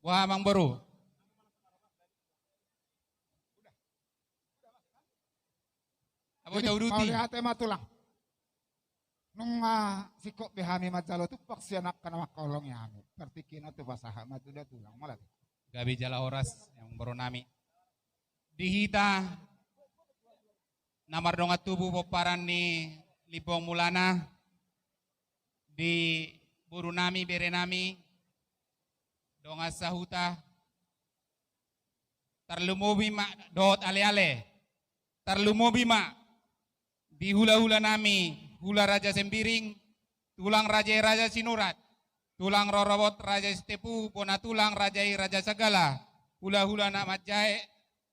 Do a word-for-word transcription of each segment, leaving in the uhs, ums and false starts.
Boha amangboru? Abo tauduti. Mauliate ma tulang. Nunga singkop be hami manjalo tumpak sian angka na mangkaholongi hami. Partingkian on tu pasahat ma tu da tulang. Mauliate. Gabe jala horas amangboru nami. Di hita na mardongan tubu pomparan ni Limbong Mulana, di boru nami, bere nami, dongan sahuta, tarlumobi ma dohot ale-ale, tarlumobi ma di hula-hula nami, hula Raja Sembiring, tulang raja i Raja Sinurat, tulang rorobot Raja Sitepu, bona tulang raja i Raja Sagala, hula-hula na manjae,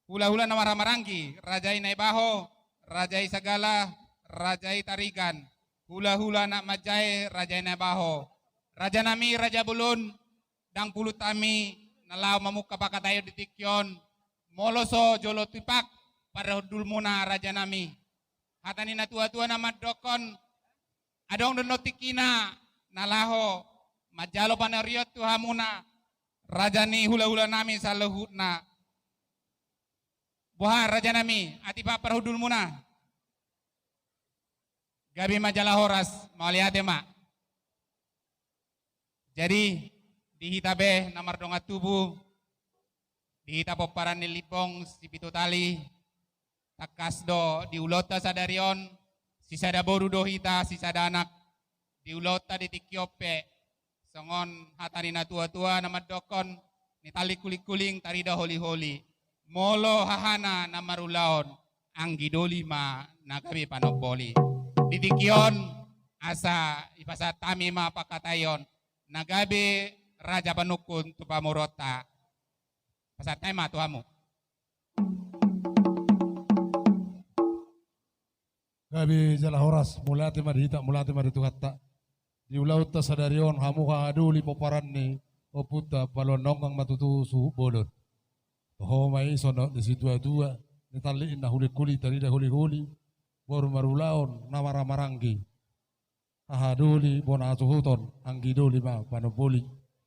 hula-hula na marhaha maranggi, raja i Naibaho, raja i Sagala, raja i Tarigan, hula-hula na manjae, raja i Naibaho, raja nami, raja bolon, ndang pulut hami na laho mamungka pangkataion di tingki on, molo so jolo tipak parhundulmuna raja nami. Hata ni na tua-tua na mandokkon, adong do na tingkina na laho manjalo panarion tu hamuna, raja ni hula-hula nami saluhutna. Boha raja nami, atik parhundulmuna? Gabe ma jala horas, mauliate ma. Jadi, di hita be na mardongan tubu, di hita pomparan ni Limbong Sipitu Tali, tangkas do di ulaonta sadari on, sisada boru do hita, sisada anak, di ulaonta di tingki on pe, songon hata ni na tua-tua na mandokkon, ni tali kuling-kuling tarida holi-holi. Molo hahana na marulaon, anggi doli ma na gabe panomboli. Di tingki on, asa dipasahat hami ma pangkataion, na gabe raja panungkun tu pamoruonta. Pasahat hami ma tu hamu. Gabe jala horas, mauliate ma di hita, mauliate ma di Tuhanta. Di ulaonta sadari on, hamu haha doli pomparan ni ompunta Paluan Nonggang ma tutu suhut bolon. Toho ma i songon dok ni situa-tua, ni tali na kuling-kuling tarida holi-holi, boru marulaon na marhaha maranggi. Haha doli bona hasuhuton, anggi doli ma panomboli.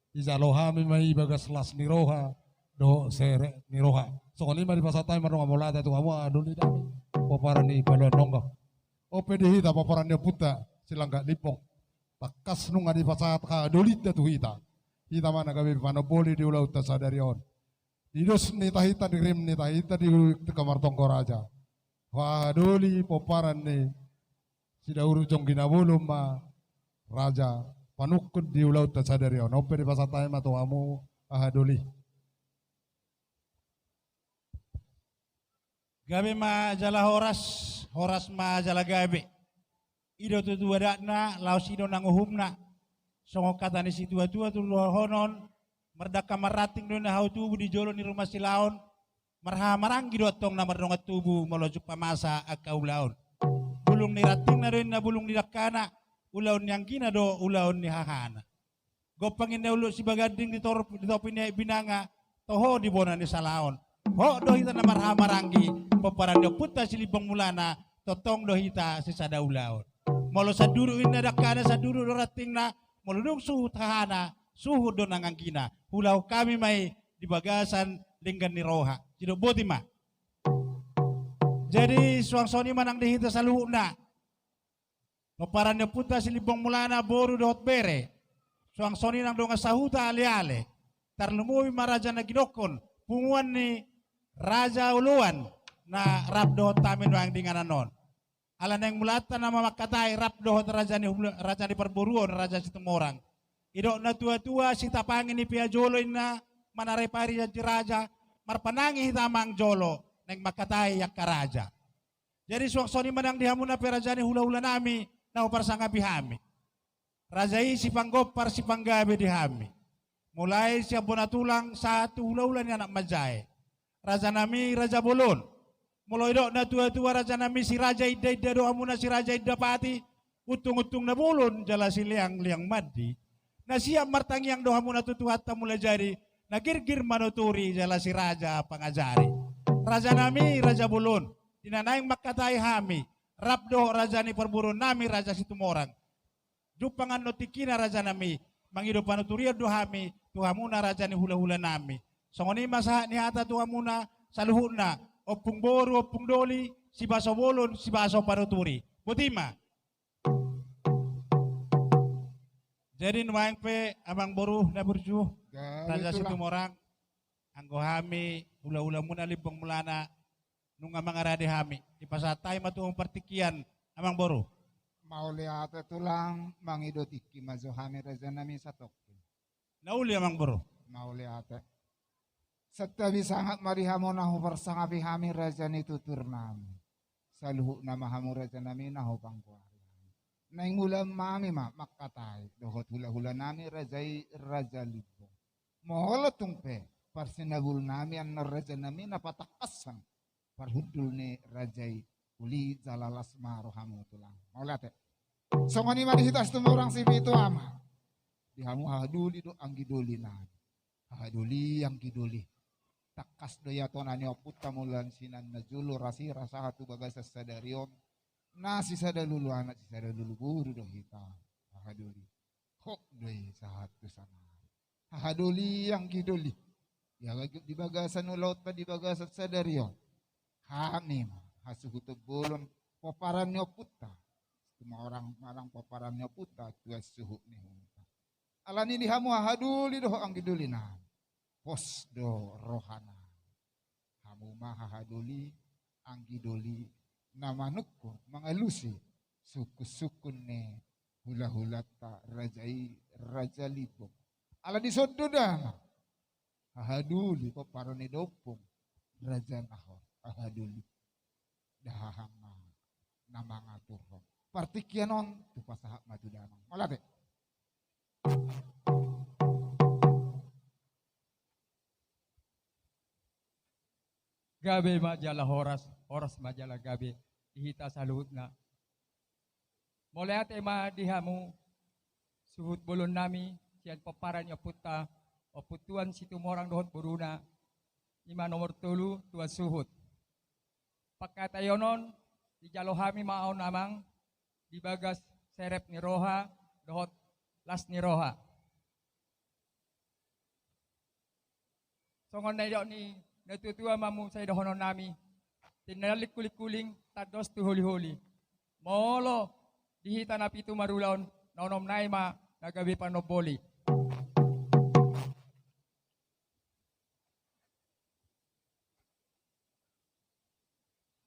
Dijalo hami ma i bagas las ni roha dohot serep ni roha. Songon i ma dipasahat hami mardongan mauliate tu hamu haha doli nami, pomparan ni Paluan Nonggang. On pe di hita pomparan ni ompunta Silangga Limbong, tangkas nunga dipasahat haha dolinta tu hita. Hita ma na gabe panomboli di ulaonta sadari on. Di dos ni tahinta, di rim ni tahinta, di tingki martonggo raja, haha doli pomparan ni Sidauruk Jonggi Nabolon ma raja panungkun di ulaonta sadari on. On pe dipasahat hami ma tu hamu haha doli. Gabe ma jala horas, horas ma jala gabe. I do tutu adatna, laos i do nang uhumna. Songon hata ni situa-tua tu dohonon, mardangka marranting do na hau tubu di jolo ni ruma silaon, marhaha maranggi do antong na mardongan tubu molo jumpang masa angka ulaon. Bulung ni rantingna do inna bulung ni dangkana, ulaon ni anggina do ulaon ni hahana. Gompang inna ulu sibaganding di tor-, di topi ni aek binanga, toho di bona ni salaon. Hot do hita na marhaha maranggi, pomparan ni ompunta Silimbong Mulana, tongtong do hita sisada ulaon. Molo sanduruk inna dangkana, sanduruk do rantingna, molo dung suhut hahana, suhut do nang anggina. Huulahon hami ma i di bagasan denggan ni roha. Sidok boti ma. Jadi, suang songon i ma nang di hita saluhutna. Pomparan ni ompunta Silimbong Mulana, boru dohot bere. Suang songon i nang dongan sahuta, ale-ale. Tarlumobi ma raja na gidokkon, punguan ni Raja Oloan, na rap dohot hami nuaeng di inganan on. Ala naeng mulaanta nama mangkatai, rap dohot raja ni hula-, raja ni parboruon, Raja Situmorang. Didok na tua-tua, sitapangi ni pea jolo inna, manaripari janji raja, marpanangi hita amang jolo, naeng mangkatai angka raja. Jadi suang songon i ma nang di hamuna pe raja ni hula-hula nami, na huparsangapi hami. Raja i sipanggompar sipanggabe di hami. Mulai sian bona tulang sahat tu hula-hula ni anak manjae. Raja nami, raja bolon. Molo didok na tua-tua raja nami, si raja inda-inda do hamuna, si raja inda pati, untung-untung na bolon jala sileang-leang mandi. Na siap martangiang do hamuna tu Tuhanta Mulajadi, na girgir manuturi jala si raja pangajari. Raja nami, raja bolon, di na naeng mangkatai hami, rap dohot raja ni parboruon nami, Raja Situmorang. Jumpang annon tingkina raja nami, mangido panuturion do hami tu hamuna raja ni hulahulanami. Songon i ma sahat ni hata tu hamuna saluhutna, ompung boru, ompung doli, sibaso bolon, sibaso panuturi. Boti ma. Jadi nuaeng pe amang boru na burju, Gabe raja tulang. Situmorang, anggo hami hulahulamuna Limbong Mulana, nunga mangarade hami, dipasahat hami ma tu hamu partingkian, amang boru. Mauliate tulang, mangido tingki ma jo hami rajanami satongkin. Na uli amang boru. Mauliate. Santabi sangap ma di hamu na huparsangapi hami raja ni tuturnami. Saluhutna ma hamu rajanami na hupanggoari hami. Naeng ulaon nami ma mangkatai dohot hulahulanami raja i, raja Limbong. Molo tung pe parsinabulnami annon rajanami na patangkashon parhundul ni raja i, uli jala las ma rohamu tulang. Mauliate. Songon i ma di hita Situmorang Sipitu Ama. Di hamu hahadoli dohot anggidolinami. Hahadoli, anggi doli. Tangkas do ia tona ni ompunta mula sian na jolo, rasi ra sahat tu bagasan sadari on. Na sisada lulu anak, sisada lulu boru do hita. Hahadoli. Hot do i sahat tu sangap. Hahadoli, anggi doli. Ia bagi di bagasan ulaonta di bagasan sadari on. Hami ma hasuhuton bolon pomparan ni ompunta. Situmorang manang pomparan ni ompunta, tuan suhut ni huta. Alani di hamu hahadoli dohot anggidolinami, pos do rohanami. Hamu ma hahadoli, anggidoli, na manungkun, mangalusi sungkunsungkun ni hulahulanta raja i, raja Limbong. Ala dison do damang hahadoli, pomparan ni da ompung, raja Nahor, hahadoli. Dahahang na mangaturhon partingkian on, tu pasahat ma tu damang. Mauliate. Gabe ma jala horas, horas ma jala gabe di hita saluhutna. Mauliate ma di hamu suhut bolonnami sian pomparan ni ompunta, Ompu Tuan Situmorang dohot boruna, i ma nomor tolu, tuan suhut. Pangkataion on dijalo hami ma on amang, di bagas serep ni roha dohot las ni roha. Songon na nidok ni natuatua ma muse dohononnami: Tindalan lingkulingkuling, tandos tu holiholi. Molo di hita na pitu marulaon, na onom nai ma na gabe panomboli.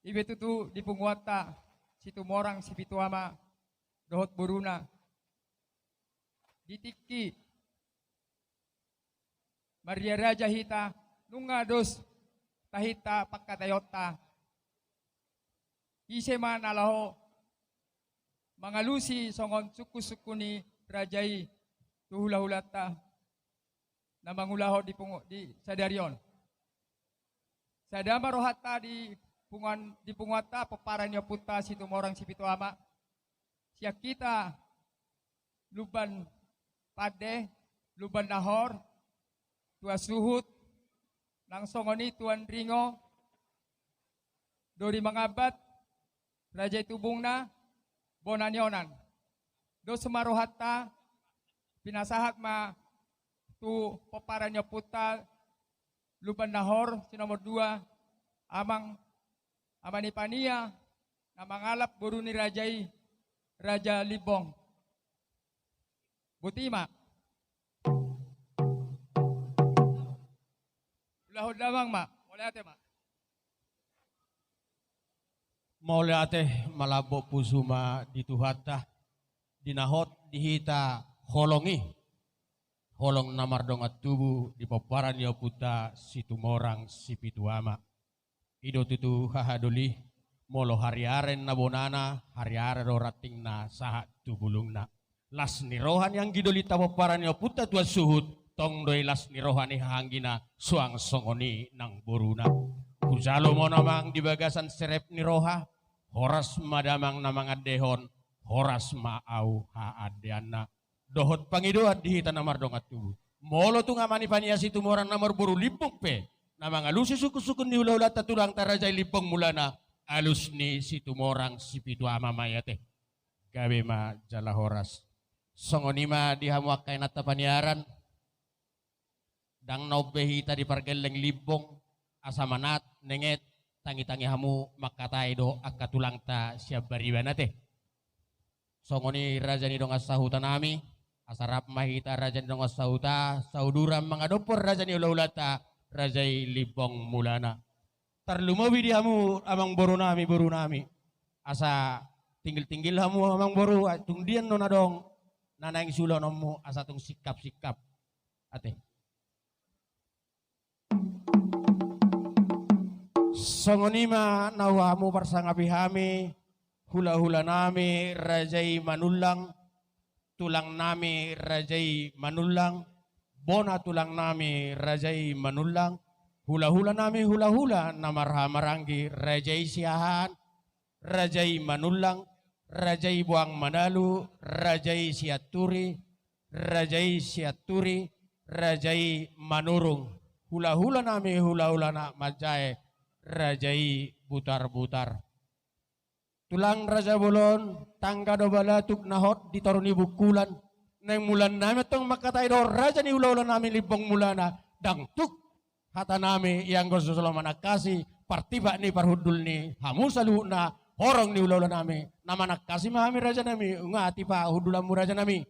I pe tutu di punguanta Situmorang Sipitu Ama dohot boruna, di tingki marria raja hita, nunga dos tahinta pangkataionta. Ise ma na laho mangalusi songon sungkunsungkun ni raja i tu hulahulanta na mangulahon di pungu-, di sadari on. Sada ma rohanta di punguan-, di punguanta pomparan ni ompunta Situmorang Sipitu Ama. Sian hita Lumban Pande, Lumban Nahor, tuan suhut, nang songon i tuan Ringo, Dori Mangambat, raja i tubungna, bona ni onan. Dos ma rohanta, pinasahat ma tu pomparan ni ompunta Lumban Nahor, si nomor dua, amang, Ama Nipania, na mangalap boru ni raja i, raja Limbong. Boti ma. Ulahon damang ma. Mauliate ma. Mauliate, malambok pusu ma di Tuhanta, di na hot di hita holong i, holong na mardongan tubu di pomparan ni ompunta Situmorang Sipitu Ama. I do tutu hahadoli, molo hariara ninna bonana, hariara do rantingna sahat tu bulungna. Las ni roha ni anggidolinta pomparan ni ompunta tuan suhut, tong do i las ni roha ni hahaanggina, suang songon i nang boruna. Hujalo ma on amang di bagasan serep ni roha, horas ma damang na mangandehon, horas ma ahu haandeanna. Dohot pangidoan di hita na mardongan tubu. Molo tung Ama Nipania Situmorang na marboru Limbong pe na mangalusi sungkunsungkun ni hulahulanta tulangta raja i Limbong Mulana, alus ni Situmorang Sipitu Ama ma i ate. Gabe ma jala horas. Songon i ma di hamu angka inanta paniaran, ndang na umbe hita di pargelleng Limbong, asa manat, nenget, tangi-tangi hamu mangkatai do angka tulangta sian bariba ate. Songon i raja ni dongan sahuta nami, asa rap ma hita raja ni dongan sahuta, sauduran mangadophon raja ni hula-hulanta, raja i Limbong Mulana. Tarlumobi di hamu amangboru nami, boru nami. Asa tinggil-tinggil hamu amangboru, tung dian non adong na naeng siulahononmu, asa tung singkap-singkap. Ate. Songon i ma na huhamu parsangapi hami, hula-hula nami raja i Manullang, tulang nami raja i Manullang, bona tulang nami raja i Manullang, hula-hula nami hula-hula na marhaha maranggi raja i Siahaan, raja i Manullang, raja i Boang Manalu, raja i Sianturi, raja i Sianturi, raja i Manurung, hula-hula nami hula-hula na manjae, raja i Butar-butar. Tulang raja bolon, tangga do balatuk na hot di toru ni bungkulan. Naeng mulan nami antong mangkatai do raja ni hula-hula nami Limbong Mulana, ndang tuk hata nami ianggo so solo manangkasi, partipak ni parhundul ni hamu saluhutna, horong ni hula-hula nami, na manangkasi ma hami raja nami, nunga tipak hundulanmu raja nami.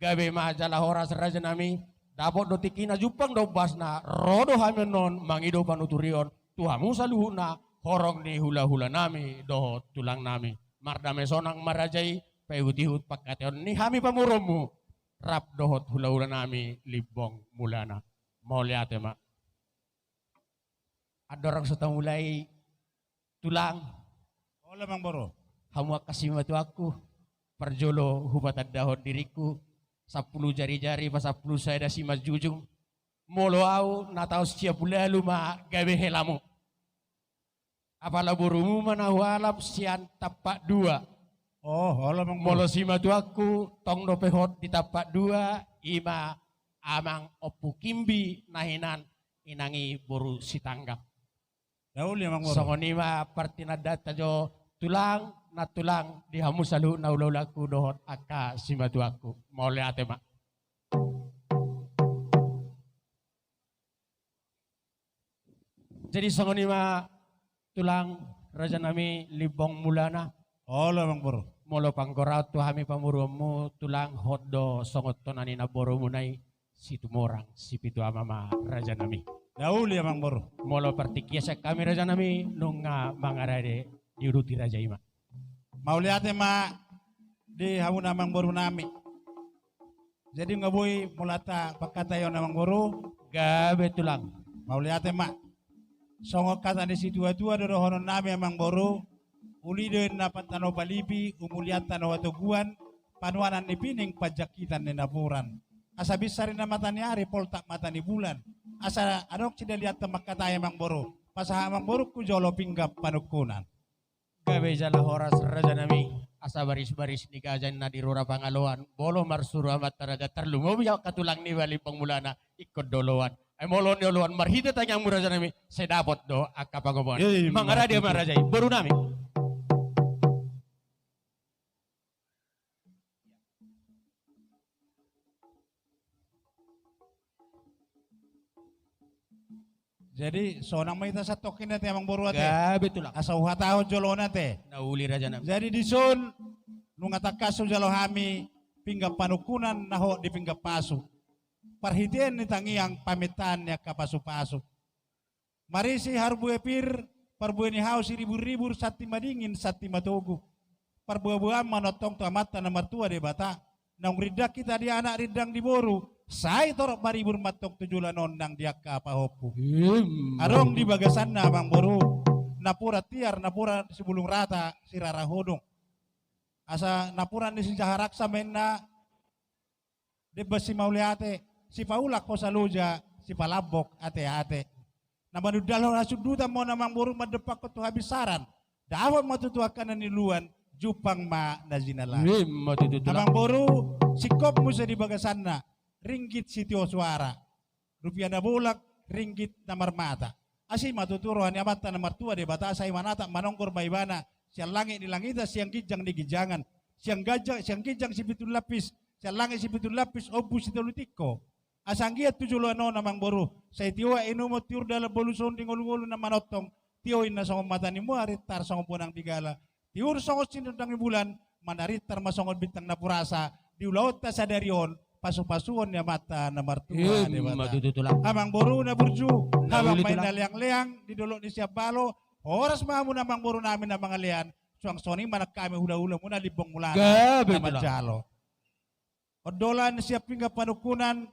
Gabe ma jala horas raja nami, dapot do tingkina jumpang do umbasna, ro do hami annon mangido panuturion tu hamu saluhutna, horong ni hula-hula nami dohot tulang nami. Mardame sonang ma raja i, paihut-ihut pangkataion ni hami pamoruonmu rap dohot hula-hula nami Limbong Mulana. Mauliate ma. Andorang so tamulai, tulang. Olo amangboru. Hamu angka simatuangku, parjolo hupatandahon diringku, sampulu jari-jari pasampulu sada simanjujung. Molo au na taon siap ulalu ma gabe helamu. Apala borumu ma na hualap sian Tampak Dua. Oh, olo amangboru. Molo simatuangku tong dope hot di Tampak Dua, i ma amang Ompu Kimbi na hinan inang i boru Sitanggang. Dauli amangboru. Songon i ma partinandanta jo tulang, nantulang di hamu saluhutna hula-hulangku dohot angka simatuangku. Mauliate ma. Jadi songon i ma tulang raja nami Limbong Mulana. Olo amangboru. Molo panggoraon tu hami pamoruonmu tulang, hot do songon tona ni namborumuna i, Situmorang Sipitu Ama ma raja nami. Dauli amangboru. Molo partingkian sian hami raja nami, nunga mangarade diuduti raja i ma. Mauliate ma di hamuna amangboru nami. Jadi nunga boi mulanta pangkataion amangboru. Gabe tulang. Mauliate ma. Songon hata ni situa-tua do dohonon nami amangboru. Uli do inna pantano palipi, umulian tano hatoguan, panuanan ni pining, panjangkitan ni napuran. Asa binsar inna mata ni ari, poltak mata ni bulan. Asa adong sidalianta mangkatai amangboru, pasahat amangborungku jolo pinggan panungkunan. Gabe jala horas raja nami, asa baris-baris ni gaja na di rura Pangaloan, molo marsuru amanta raja, tarlumobi angka tulang niba Limbong Mulana, ingkon do oloan. Ai molo ni oloan marhite tangiangmu raja nami, sai dapot do angka pangomoan. Mangarade ma raja i, boru nami. Jadi sonang ma hita satongkin ate amangboru ate. Gabe tulang. Asa huhatahon jolo on ate. Na uli raja nami. Jadi dison nunga tangkas hujalo hami pinggan panungkunan na hot di pinggan pasu. Parhitean ni tangiang pamintaan ni angka pasu-pasu. Marisi harbue pir, parbue ni hau siribur-ribur, santi madingin santi matogu. Parbuabuaan ma antong tu Amanta na martua Debata, naung rindang hita di anak rindang di boru, sai torop maribur ma antong tu joloan on nang di angka pahompu. Adong di bagasanna amangboru, napuran tiar, napuran sibulung rata, sirara hodong. Asa napuran ni sijaharaksa ma inna, demban simauliate, sipaulak hosa loja, sipalambok ate-ate. Na manundalhon hasundutan ma on amangboru mandompakhon tu habinsaran. Dapot ma tutu angka na niuluan, jumpang ma na jinalahan. Ima tutu tulang. Amangboru, singkop muse di bagasanna, ringgit sitio suara. Rupia na bolak, ringgit na marmata. Asi ma tutu roha ni Amanta na martua Debata, sai manatap manonggor ma ibana sian langit ni langitan, sian ginjang ni ginjangan, sian ganjang, sian ginjang sipitu lapis, Sian langit sipitu lapis, ombun sitolu tingko. Asa anggiat tu joloan on, amang boru, sai tio aek inumon, tiur dalan bolus on di ngolungolu na manongtong, tio inna songon mata ni muari, tar songon bonang di gala, tiur songon sinondang ni bulan, manarintar ma songon bintang na purasa di ulaonta sadari on, pasupasuon ni Amanta na martua Debata. Ima tutu, Tulang. Amang boru na burju, habang ma inna leangleang di dolok ni Siambalo, horas ma hamuna amang boru nami na mangalean, suang songon i ma nang hami hulahulamuna Limbong Mulana na manjalo. Ondolan sian pinggan panungkunan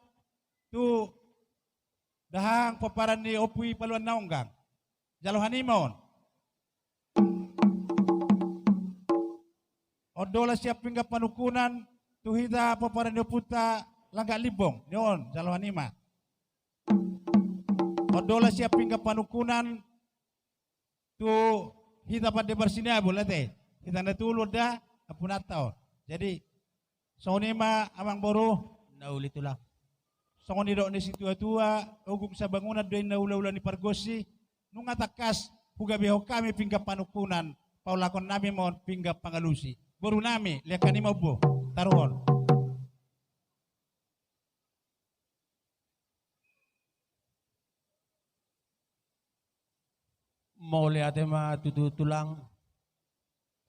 tu dahahang pomparan ni Ompu i Paluan Naunggang. Jalo hanima on. Ondolan sian pinggan panungkunan tu hita pomparan ni ompunta Langgat Limbong. Ni on, jalo hanima. Ondolan sian pinggan panungkunan tu hita pande marsinabul, ate. Hita na tolu on da, ampunanta on. Jadi, songon i ma, amang boru. Na uli, Tulang. Songon nidok ni situatua, ogung sabangunan do inna hulahula ni pargonsi, nunga tangkas hugabehon hami pinggan panungkunan, paulakhon nami ma on pinggan pangalusi. Boru nami, lean hanima on, bo. Taruhon. Mauliate ma tutu, Tulang.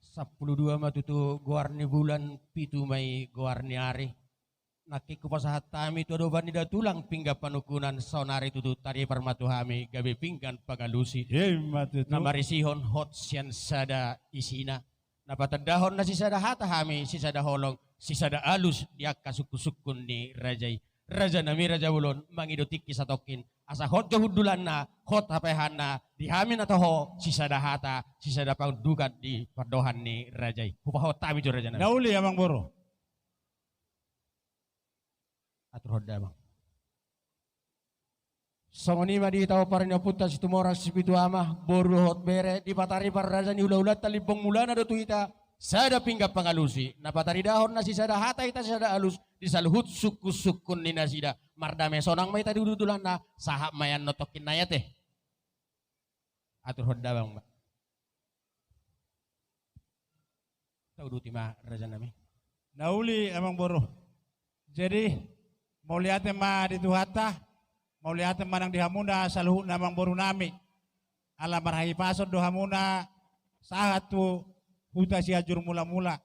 Sampulu dua ma tutu goar ni bulan, pitu ma i goar ni ari. Nangkin hupasahat hami tu adopan ni da Tulang pinggan panungkunan, saonari tutu taripar ma tu hami gabe pinggan pangalusi. Ima tutu. Na marisihon hot sian sada isina. Na patandahon na sisada hata hami, sisada holong, sisada alus di angka sungkunsungkun ni raja i. Raja nami, raja bolon, mangido tingki satongkin, asa hot jo hundulanna, hot hapaehanna, di hami na toho, sisada hata, sisada pangundukan di pandohan ni raja i. Hupahot hami jo, raja nami. Na uli, amang boru. Aturhon da, amang. Songon i ma di hita pomparan ni ompunta Situmorang Sipitu Ama, boru dohot bere, dipataripar raja ni hulahulanta Limbong Mulana do tu hita sada pinggan pangalusi, na pataridahon na sisada hata hita, sisada alus di saluhut sungkunsungkun ni nasida. Mardame sonang ma hita di hundulanna, sahat ma i annon tongkin nai, ate. Aturhon da, amang, ba. Tauduti ma, raja nami. Na uli, amang boru. Jadi, mauliate ma di Tuhanta, mauliate ma nang di hamuna saluhutna, amang boru nami. Ala marhahipason do hamuna sahat tu huta Sianjur Mulamula.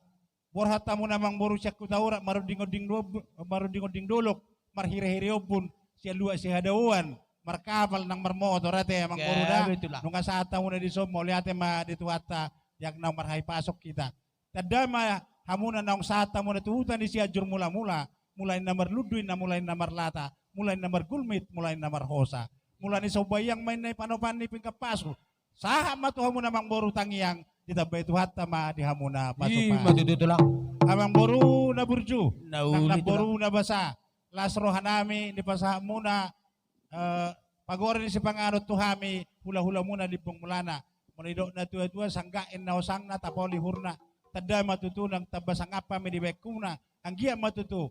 Borhat hamuna, amang boru, sian Hutaurang, marundingonding do-, marundingonding dolok, marhirehire ombun sian luat Sihadaoan, markapal nang marmotor, ate, amang boru, da. Betul, Tulang. Nunga sahat hamuna dison, mauliate ma di Tuhanta, di angka naung marhahipason hita. Tanda ma hamuna naung sahat hamuna tu huta ni Sianjur Mulamula, mula inna marlundu inna, mula inna marlata, mula inna margulmit, mula inna marhosa, mula ni somba iang ma inna i panopan ni pinggan pasu. Sahat ma tu hamuna, amang boru, tangiang, ditambai Tuhanta ma di hamuna pasupasu. Ima tutu, Tulang. Amang boru na burju, na uli, nang namboru na basa, las roha nami dipasahat muna, eh, pagoran ni sipanganon tu hami hulahulamuna Limbong Mulana. Molo didok na tuatua, sanggar inna osangna, tapol ihurna. Tanda ma tutu nang tamba sangap hami dibaen hamuna. Anggiat ma tutu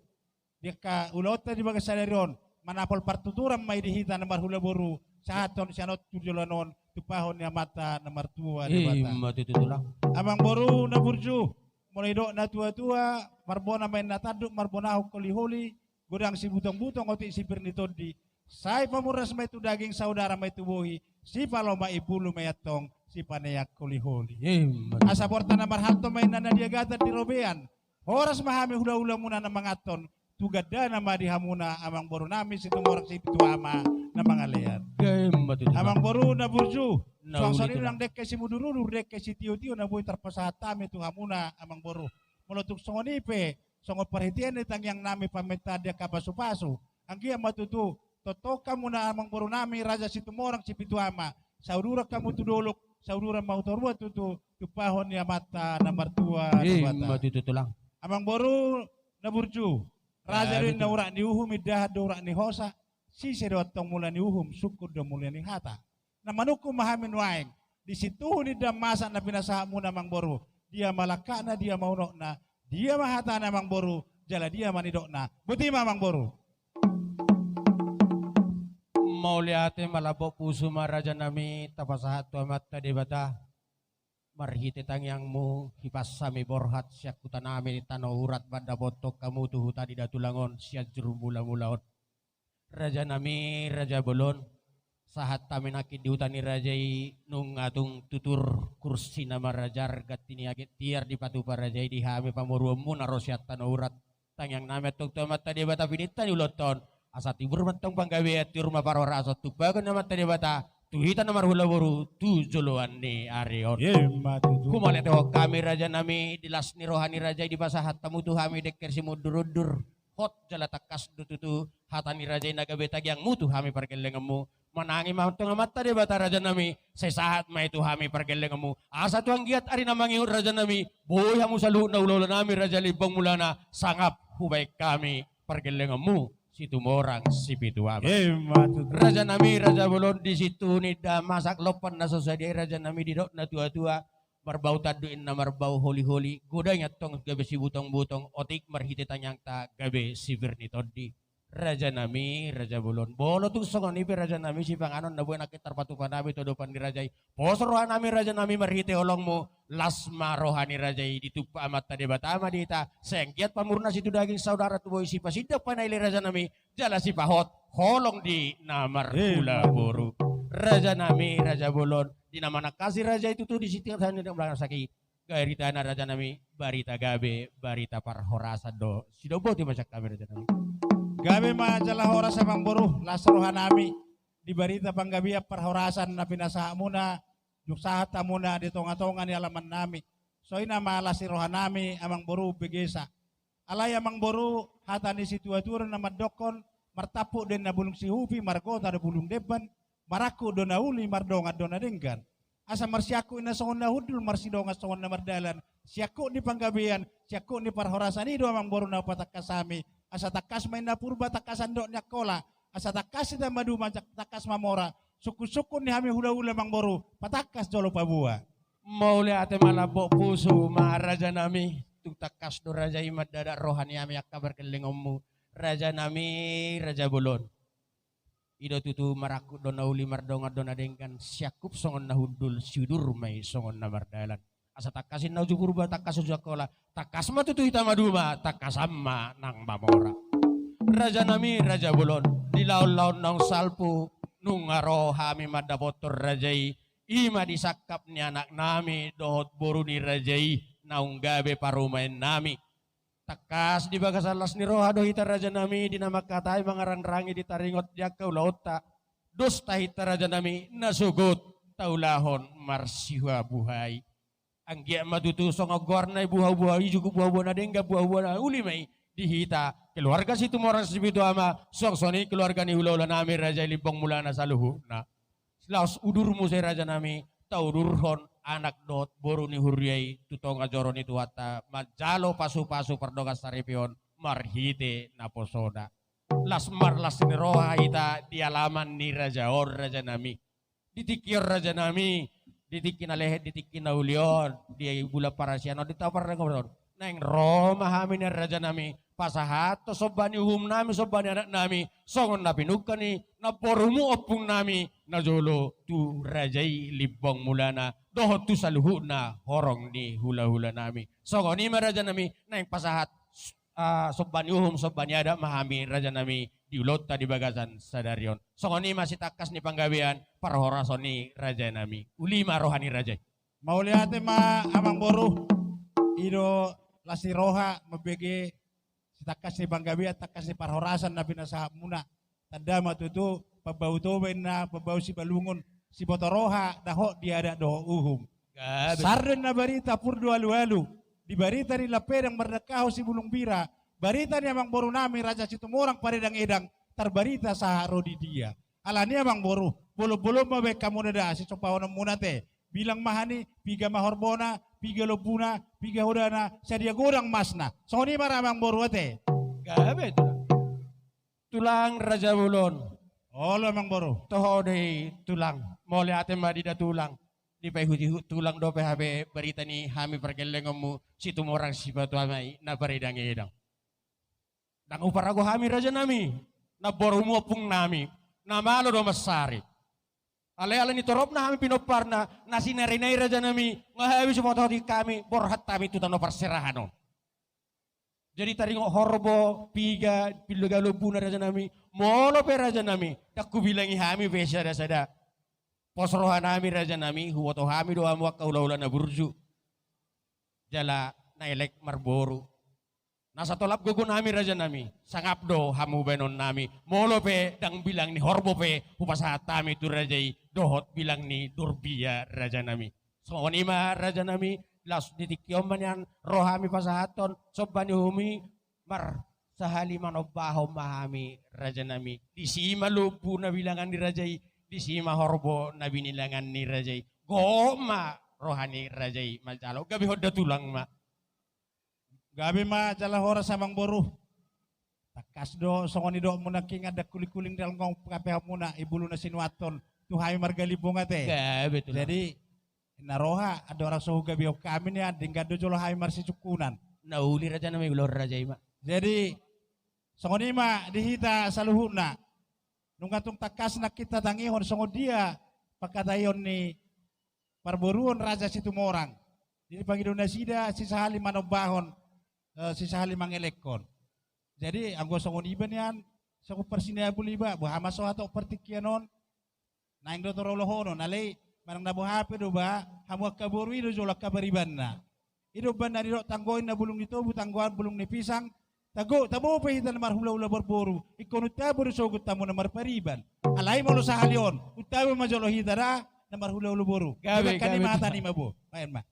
di angka ulaonta di bagasan sadari on, manapol partuturan ma i di hita na marhula boru, sahat on sian on tu joloan on, tumpahon ni Amanta na martua Debata. Ima tutu, Tulang. Amang boru na burju, molo didok na tuatua, marbona ma inna tanduk, marbonahon holiholi, godang sibutong-butong, otik sipir ni tondi, sai pamurnas ma i tu daging, saudara ma i tu bohi, sipalomaipulu ma i antong, sipaneang holiholi. Ima tutu. Asa borta na marhalto ma inna na di agatan di robean, horas ma hami hulahulamuna na manganhon, tu gandana ma di hamuna, amang boru nami Situmorang Sipitu Ama na mangalean. Ima tutu. Amang boru na burju, na uli, Tulang. Suang songon i nang dengke simudurudur, dengke sitiotio na boi tarpasahat hami tu hamuna, amang boru. Molo tung songon i pe, songon parhitean ni tangiang nami, pamintaan di angka pasupasu, anggiat ma tutu tongtong hamuna, amang boru nami, Raja Situmorang Sipitu Ama, sauduran hamu tu dolok, sauduran ma tu toruan tutu, tumpahon ni Amanta na martua Debata. Ima tutu, Tulang. Amang boru na burju, raja do inna urat ni uhum, indahan do urat ni hosa, sise do antong mula ni uhum, sungkun do mula ni hata. Na manungkun ma hami nuaeng di situhu ni indahan masak na pinasahat muna, amang boru. Dia ma langkatna, dia ma unokna, dia ma hatana, amang boru, jala dia ma nidokna. Boti ma, amang boru. Mauliate, malambok pusu ma, raja nami, tapasahat tu Amanta Debata. Marhite tangiangmu, hipas hami borhat sian huta nami Tano Urat mandapothon hamu tu huta ni datulang on, Sianjur Mulamula on. Raja nami, raja bolon, sahat hami nangkin di huta ni raja i, nunga tung tutur kursi na marajar, ganti ni aek tiar dipatupa raja i di hami pamoruonmuna ro sian Tano Urat. Tangiang nami antong tu Amanta Debata pininta ni ulaonta on, asa tibur ma antong panggabean, tiur ma parhorasan, tumpagon ni Amanta Debata tu hita na marhula boru tu joloan ni ari on. Ima tutu. Humauliatehon hami raja nami, di las ni roha ni raja i dipasahat hamu tu hami dengke simundur-undur. Hot jala tangkas do tutu hata ni raja i na gabe tangiangmu tu hami pargellengonmu. Manangi ma antong Amanta Debata raja nami, sai sahat ma i tu hami pargellengonmu. Asa tu anggiat ari na mangihut raja nami, boi hamu saluhutna hula-hula nami Raja Limbong Mulana sangap hubaen hami pargellengonmu Situmorang Sipitu Ama. Ima tutu. Raja nami, raja bolon, di situ ninna masak lompan na so sadia i raja nami, didok na tua-tua, marbau tanduk ninna marbau holi-holi, godang i antong gabe sibutong-butong, otik marhite tangiangta gabe sipir ni tondi. Raja nami, raja bolon, molo tung songon i pe raja nami sipanganon na boi nangkin tarpatupa nami tu adopan ni raja i, pos roha nami raja nami marhite holongmu, las ma roha ni raja i ditumpak Amanta Debata ma di hita, sai anggiat pamurnas i tu daging, saudara tu bohi, sipasindak panaili raja nami, jala sipahot holong di na marhula boru. Raja nami, raja bolon, di na manangkasi raja i tutu di sitingan sahani na manangkasi i, baritana raja nami, barita gabe, barita parhorasan do. Sidoboti ma sian hami raja nami. Gabe ma jala horas amang boru, las roha nami di barita panggabean parhorasan na pinasahatmuna, dung sahat hamuna di tonga-tonga ni alaman nami. Songon i ma las ni roha nami amang boru, begesa. Alai amang boru, hata ni situa-tua do na mandokkon, martampuk do ninna bulung sihupi, margota do bulung demban, marangkup do na uli, mardongan do na denggan. Asa marsiangkup ninna songon na hundul, marsidongan songon na mardalan. Siangkup ni panggabean, siangkup ni parhorasan i do amang boru na hupatangkas hami. Asa tangkas ma ninna Purba tangkasan dohot ni Angkola. Asa tangkas hita maduma ma, tangkas mamora. Sungkun-sungkun ni hami hula-hula amang boru, patangkas jolo paboa. Mauliate ma, lambok pusu ma raja nami. Tung tangkas do raja i mandadak roha ni hami angka pargellengonmu. Raja nami, raja bolon. I do tutu, marangkup do na uli, mardongan do na denggan, siangkup songon na hundul, siudur ma i songon na mardalan. Asa tangkas ninna uju Purba, tangkas uju Angkola, tangkas ma tutu hita maduma, tangkasan ma nang mamora. Raja nami, raja bolon, di laon-laon naung salpu, nunga ro hami mandapothon raja i, i ma di sangkap ni anak nami dohot boru ni raja i, naung gabe parumaen nami. Tangkas di bagasan las ni roha do hita raja nami, di na mangkatai mangarangrangi, di taringot di angka ulaonta. Dos tahinta raja nami, na sogot taulahon marsibuha-buhai. Anggiat ma tutu songon goarna i, buha-buha i, juguk buha-buha na denggan, buha-buha na uli ma i di hita keluarga Situmorang Sipitu Ama, songon i keluarga ni hula-hula nami Raja Limbong Mulana saluhutna. Laos udur muse raja nami, taudurhon anak dohot boru ni huria i tu tonga joro ni Tuhanta, manjalo pasu-pasu pardongan saripeon marhite naposona. Las marlas ni roha hita di alaman ni raja on raja nami. Di tingki on raja nami, di tingki na lehet, di tingki na uli on, di bulan parasian on, di taon pardalangon on, naeng ro ma hami nian raja nami, pasahathon somba ni uhum nami, somba ni adat nami, songon na pinungka ni namborumu ompung nami najolo tu raja i Limbong Mulana dohot tu saluhutna horong ni hula-hula nami. Songon i ma raja nami, naeng pasahat, ah, somba ni uhum, somba ni adat ma hami raja nami di ulaonta di bagasan sadari on. Songon i ma sitangkas ni panggabean parhorasan ni raja nami. Uli ma roha ni raja i. Mauliate ma amang boru, i do las ni roha mambege sitangkas ni panggabean, tangkas ni parhorasan na pinasahatmuna. Tanda ma tutu pambau Toba ninna, pambau Sibalungun, siboto roha dohot di adat dohot uhum. Gabe. Sardin na barita purdu alu-alu, di barita ni lampedang mardangkahon sibulung bira, barita ni amang boru nami Raja Situmorang Paredang-edang, tarbarita sahat ro di dia. Alani amang boru, bolon-bolon ma baen hamu na da, sisombahononmuna te. Bilang ma hami, piga ma horbona, piga lombuna, piga hodana, sadia godang masna. Songon i ma ra amang boru ate. Gabe tulang. Tulang raja bolon. Olo amang boru. Toho do i tulang. Mauliate ma di da tulang. Dipaihut-ihut tulang dope hape barita ni hami pargellengonmu Situmorang Sipitu Ama i na paredang-edang. Ndang huparago hami raja nami, namborumu ompung nami, na malo do mansari. Alai ala ni toropna hami pinomparna, na sinarinai rajanami, nga habis mototi hami, borhat hami tu tano parserahan on. Jadi taringot horbo, piga, pilu galumbuna rajanami, molo pe rajanami, ndang hubilangi hami pe sada-sada. Pos rohanami rajanami, huboto hami do hamu angka hulahula na burju. Jala na elek marboru. Na satolap gogonami rajanami, sangap do hamu baenonnami, molo pe ndang bilang ni horbo pe, hupasahat hami tu raja i, dohot bilang ni durbia rajanami. Songon i ma rajanami, laos di tingki on ma nian ro hami pasahathon somba ni hami marsahali manombahon ma hami rajanami. Disi ma lombu na bilangan ni raja i, disi ma horbo na binilangan ni raja i. Gok ma roha ni raja i manjalo, gabe honda tulang ma. Gabe ma jala horas amang boru. Tangkas do songon i dok muna kingat da kuling-kuling dalngong pangapehon muna i bulu na sinuathon tu hami marga Limbong ate. Gabe tulang. Jadi na roha andorang so hugabehon hami nian, denggan do jolo hami marsisungkunan. Na uli rajanami, ulaon raja i ma. Jadi songon i ma di hita saluhutna. Nunga tung tangkas nangkin tatangihon songon dia pangkataion ni parboruon Raja Situmorang. Jadi pangido nasida sisahali manombahon, eh, sisahali mangelekhon. Jadi anggo songon iba nian, songon parsinabul iba, boha ma so hatop partingkian on, naeng do torolohonon, alai manang na boha pe do ba, hamu angka boru i do jolo angka paribanna. I do umbahen na didok tanggo i na bulung ni tobu, tanggo an bulung ni pisang, tanggo, tabo pe hita na marhulahula marboru, ingkon untabo do sogot hamu na marpariban. Alai molo sahali on, untabo ma jolo hita da na marhulahula boru. Gabe, gabe. Ibakan i ma hata ni ma bo. Baen ma.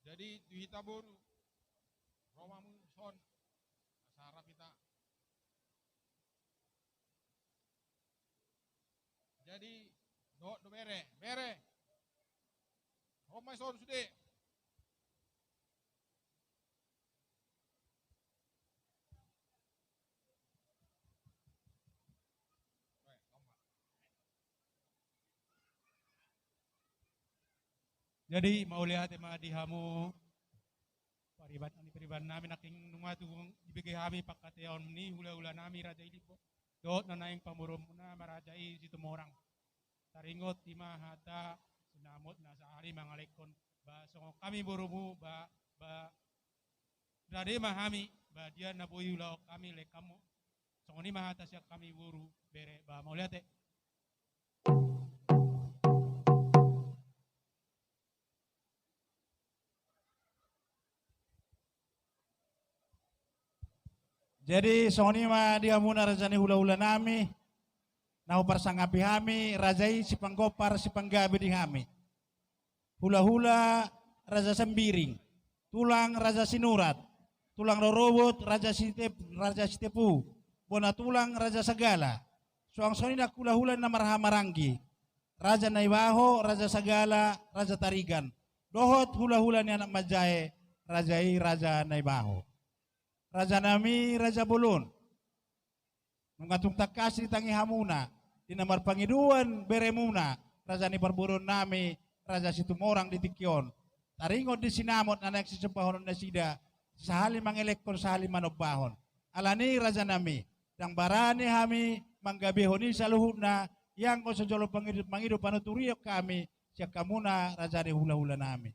Jadi tu hita boru, ro ma hamu son, asa rap hita. Jadi dohot do bere, bere. Ro ma i son sude. Jadi mauliate ma di hamu pariban, ni pariban nami, nangkin nunga tung dibege hami pangkataion ni hulahula nami Raja i Limbong dohot na naeng pamoruon muna ma Raja i Situmorang. Taringot i ma hata sinamot na sahali mangelekhon, ba songon hami borumu, ba, ba rade ma hami, ba dia na boi ulaon hami lehon hamu. Songon i ma hata sian hami boru, bere, ba mauliate. Jadi songon i ma di hamuna raja ni hulahula nami, na huparsangapi hami, raja i sipanggompar sipanggabe di hami. Hulahula Raja Sembiring, tulang Raja Sinurat, tulang rorobot Raja Sitep-, Raja Sitepu, bona tulang Raja Sagala. Suang songon i nang hulahula na marhahamaranggi, Raja Naibaho, Raja Sagala, Raja Tarigan. Dohot hulahula ni anak manjae, raja i Raja Naibaho. Raja nami, Raja Bolon. Nunga tung tangkas ditangi hamuna, di na marpangidoan beremuna, raja ni parboruon nami, Raja Situmorang di tingki on. Taringot di sinamot na naeng sisombahonon nasida, sahali mangelekhon, sahali manombahon. Alani raja nami, ndang barani hami manggabehon i saluhutna, ianggo so jolo pangido, pangido panuturion hami, sian hamuna raja ni hulahula nami.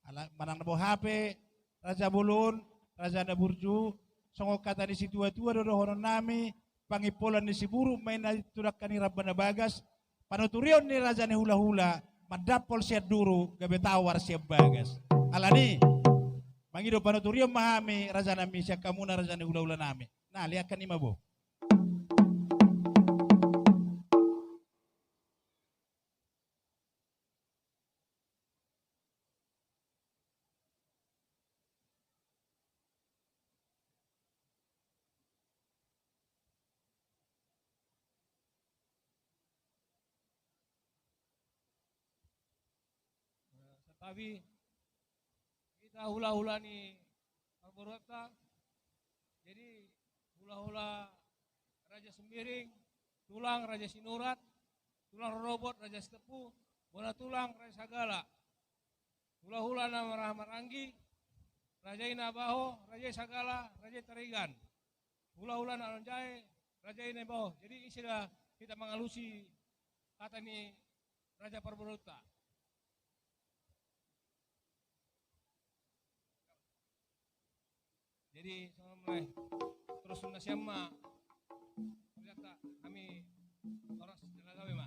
Ala, manang na boha pe, Raja Bolon, Raja na burju, songon hata ni situatua do dohonon nami, pangimpolan ni siburuk ma inna tu dangka ni ramba na bagas, panuturion ni raja ni hulahula, mandampol sian duru, gabe tawar sian bagas. Alani, mangido panuturion ma hami, raja nami, sian hamuna raja ni hulahula nami. Na, liakan i ma bo. Santabi. Hita hulahula ni parboruonta. Jadi hulahula Raja Sembiring, tulang Raja Sinurat, tulang rorobot Raja Sitepu, bona tulang Raja Sagala. Hulahula na marhahamaranggi, raja i Naibaho, raja i Sagala, raja i Tarigan. Hulahula na manjae, Raja i na ibo. Jadi ise da hita mangalusi hata ni raja parboruonta. Jadi songon mulai, terus nasiam ma. Ternyata kami orang setengah gawe ma.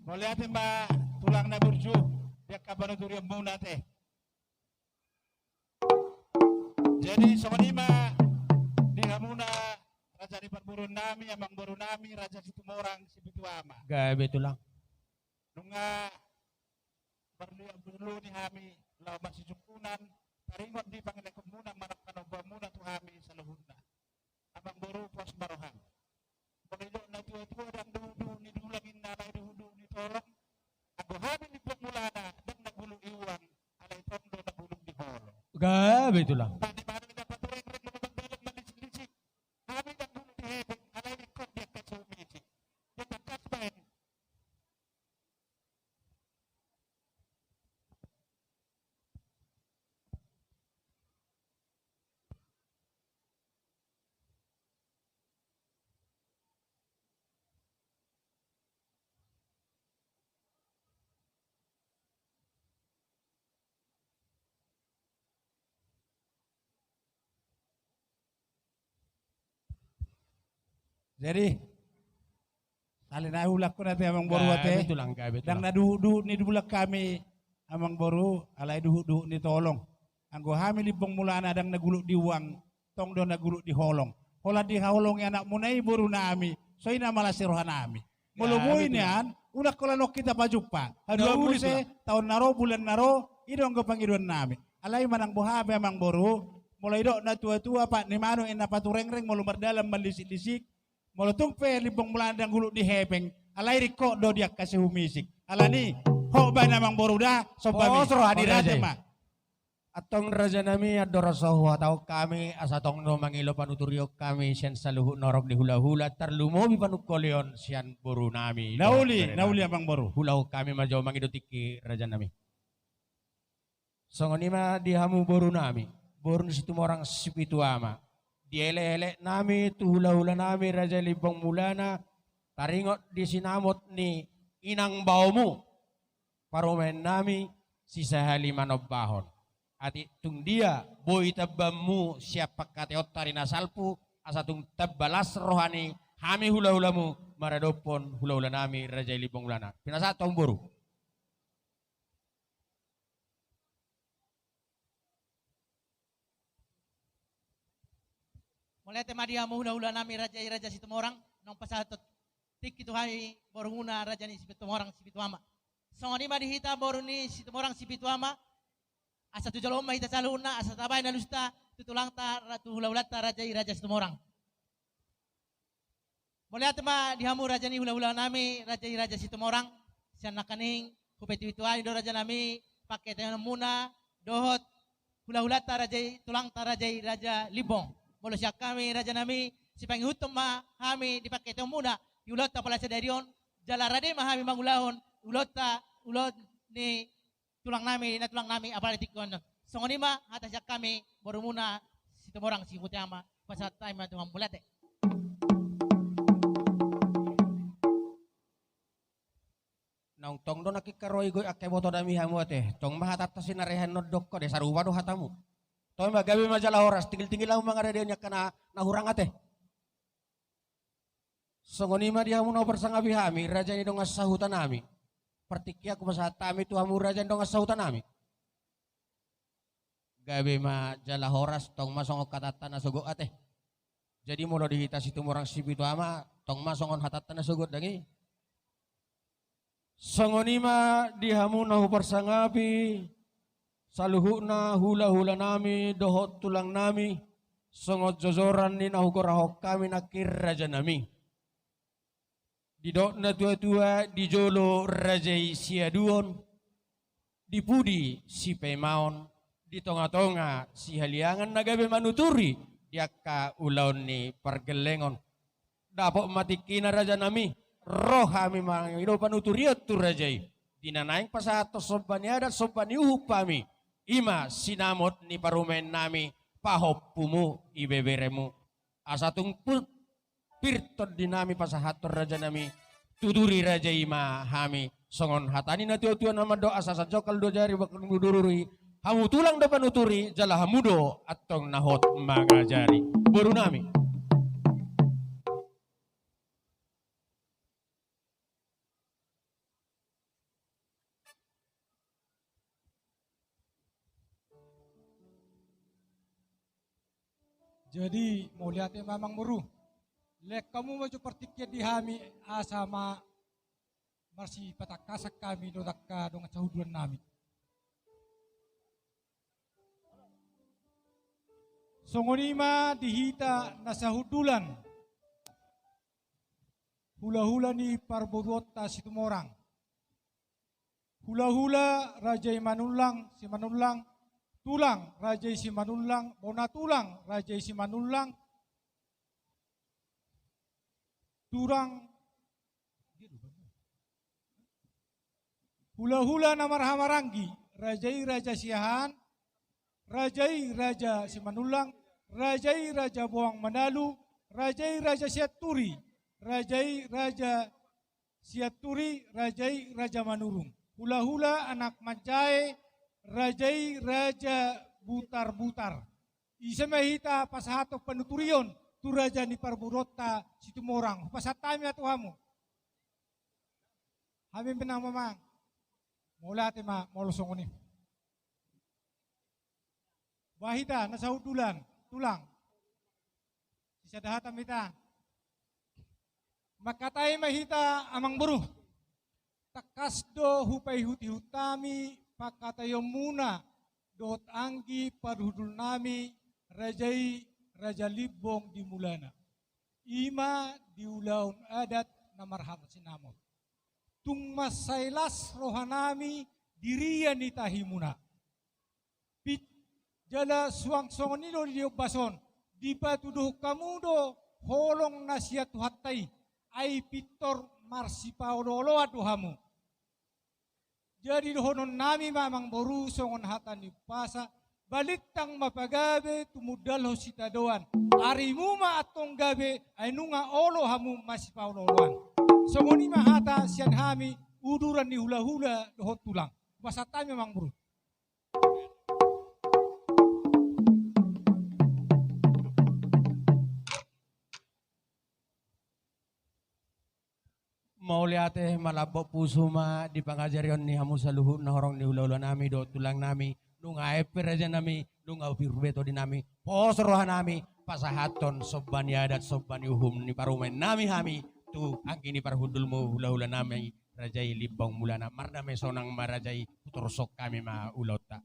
Mauliate ma tulang na burju, di angka panuturionmuna ate. Jadi songon i ma di hamuna raja ni parboruonnami, amangborunami, Raja Situmorang Sipitu Ama. Gabe tulang. Nunga marliat-liat ni hami laho marsijungkunan, taringot di pangidoanmuna manang panombaanmuna tu hami saluhutna. Amangboru, pos ma roham. Molo didok natuatua, ndang duhutduhut ni dulang inna, alai duhutduhut ni tolong. Anggo hami Limbong Mulana, ndang na guluk di uang, alai tong do na guluk di holong. Gabe tulang. Tadi mana na patureng reng, na mardalan malisik-lisik. Hami ndang guluk di hepeng, alai ringkot di angka sihumisik. Dia tangkas baen. Jadi, sahali nai huulangkon ate, amangboru, ate. Gabe tulang, gabe tulang. Ndang na duhutduhut ni dulang hami, amangboru, alai duhutduhut ni tolong. Anggo hami Limbong Mulana, ndang na guluk di uang, tong do na guluk di holong. Holan dihaholongi anakmuna i borunami, songon i na malas ni rohanami. Molo boi nian, unang holan on hita pajumpa. Haduan muse, taon na ro, bulan na ro, i do anggo pangidoannami. Alai manang boha pe, amangboru, molo didok natuatua, pat ni manuk inna paturengreng, molo mardalan malisik-lisik, molo tung pe Limbong Mulana ndang guluk di hepeng, alai ringkot do di angka sihumisik. Alani, hot baen, amangboru, da, somba mi. Pos roha di raja i. Antong rajanami, andorang so huhatahon hami, asa tong do mangilo panuturion hami sian saluhut na horong ni hulahula, tarlumobi panungkolion sian borunami. Na uli, na uli, amangboru. Huulahon hami ma jo mangido tingki, rajanami. Songon i ma di hamu borunami, boru ni Situmorang Sipitu Ama. Di elek-eleknami tu hulahulanami Raja Limbong Mulana, taringot di sinamot ni inang baomu, parumaennami, sisahali manombahon. Atik tung dia boi tambaanmu sian pangkataionta di na salpu, asa tung tamba las roha ni hami hulahulamu maradophon hulahulanami Raja Limbong Mulana. Pinasahat tu hamu boru. Mauliate ma di hamu hulahulanami Raja i Raja Situmorang, naung pasahat tingki tu hami borumuna Raja ni Sipitu Morang Sipitu Ama. Songon i ma di hita boru ni Situmorang Sipitu Ama, asa tu jolo on ma hita saluhutna, asa tabaen alusta tu tulangta, ra-, tu hulahulanta Raja i Raja Situmorang. Mauliate ma di hamu raja ni hulahulanami, Raja i Raja Situmorang, sian nangkaning hupituituani do rajanami pangkataionmuna dohot hulahulanta Raja i, tulangta Raja i Raja Limbong. Molo sian hami rajanami, sipangihuthon ma hami di pangkataionmuna di ulaonta pala sadari on, jala rade ma hami mangulahon ulaonta, ulaon ni tulangnami, na tulangnami, apala di tingki on. Songon i ma hata sian hami borumuna Situmorang Sipitu Ama, pasahat hami ma tu hamu, mauliate. Naung tong do nangkin karoigo i angka ibotonami hamu ate. Tong ma hatanta sinarehan on dohot ho de, sarupa do hatamu. Tong ma, gabe ma jala horas, tinggiltinggil hamu mangaradei on angka na, na hurang ate. Songon i ma di hamu na huparsangapi hami, raja ni dongan sahutanami. Partingkian hupasahat hami tu hamu raja ni dongan sahutanami. Gabe ma jala horas, tong ma songon hatanta na sogot ate. Jadi molo di hita Situmorang Sipitu Ama, tong ma songon hatanta na sogot dang i. Songon i ma di hamu na huparsangapi, saluhutna hulahulanami dohot tulangnami, songon jojoran ni na hugorahon hami nangkin rajanami. Didok natuatua, di jolo raja i siaduon, di pudi sipaimaon, di tongatonga sihaliangan na gabe manuturi di angka ulaon ni pargellengon. Dapot ma tingkina rajanami, ro hami mangido panuturion tu raja i. Di na naeng pasahathon somba ni adat, somba ni uhum hami, i ma sinamot ni parumaennami, pahompumu, ibeberemu. Asa tung pir tondinami pasahathon rajanami, tuturi raja i ma hami, songon hata ni natuatua na mandok, asa sajongkal do jari bakal mudururi, hamu tulang do panuturi, jala hamu do antong na hot mangajari. Borunami. Jadi mauliate ma amangboru. Lehon hamu ma jo partingkian di hami, asa ma marsipatangkasan hami dohot angka dongan sahundulannami. Songon i ma di hita na sahundulan. Hulahula ni parboruonta Situmorang. Hulahula raja i Manullang, Simanullang, tulang raja i Simanullang, bona tulang raja i Simanullang, tulang, hulahula na marhahamaranggi, raja i Raja Siahaan, raja i Raja Simanullang, raja i Raja Boang Manalu, raja i Raja Sianturi, raja i Raja Sianturi, raja i Raja Manurung. Hulahula anak manjae, raja i Raja Butarbutar. Ise ma hita pasahathon panuturion tu raja ni parboruonta Situmorang. Hupasahat hami ma tu hamu. Hami pe na mamang. Mauliate ma molo songon i. Ba hita na sahundulan, tulang. Sisada hata ma hita. Mangkatai ma hita amangboru. Tangkas do hupaihutihut hami pangkataionmuna dohot anggi parhundulnami, raja i Raja Limbong di Mulana. I ma di ulaon adat na marhasinamot. Tung mansai las rohanami di ria ni tahimuna. Pit-, jala suang songon i do di ombas on, dipatuduhon hamu do holong na sian Tuhanta i, ai pintor marsipaolooloan do hamu. Jadi dohononnami ma amangboru songon hata ni umpasa, balintang ma pagabe tumundalhon sitadoan, arimu ma antong gabe ai nunga olo hamu masipaolooloan. Songon i ma hata sian hami uduran ni hulahula dohot tulang. Hupasahat hami amangboru. Mauliate, malambok pusu ma di pangajarion ni hamu saluhutna horong ni hulahulanami dohot tulangnami. Nunga aek pe rajanami, nunga pir be tondinami, pos rohanami pasahathon somba ni adat, somba ni uhum ni parumaennami hami tu anggi ni parhundulmu hulahulanami, raja i Limbong Mulana. Mardame sonang ma raja i, hutorus hami ma ulaonta.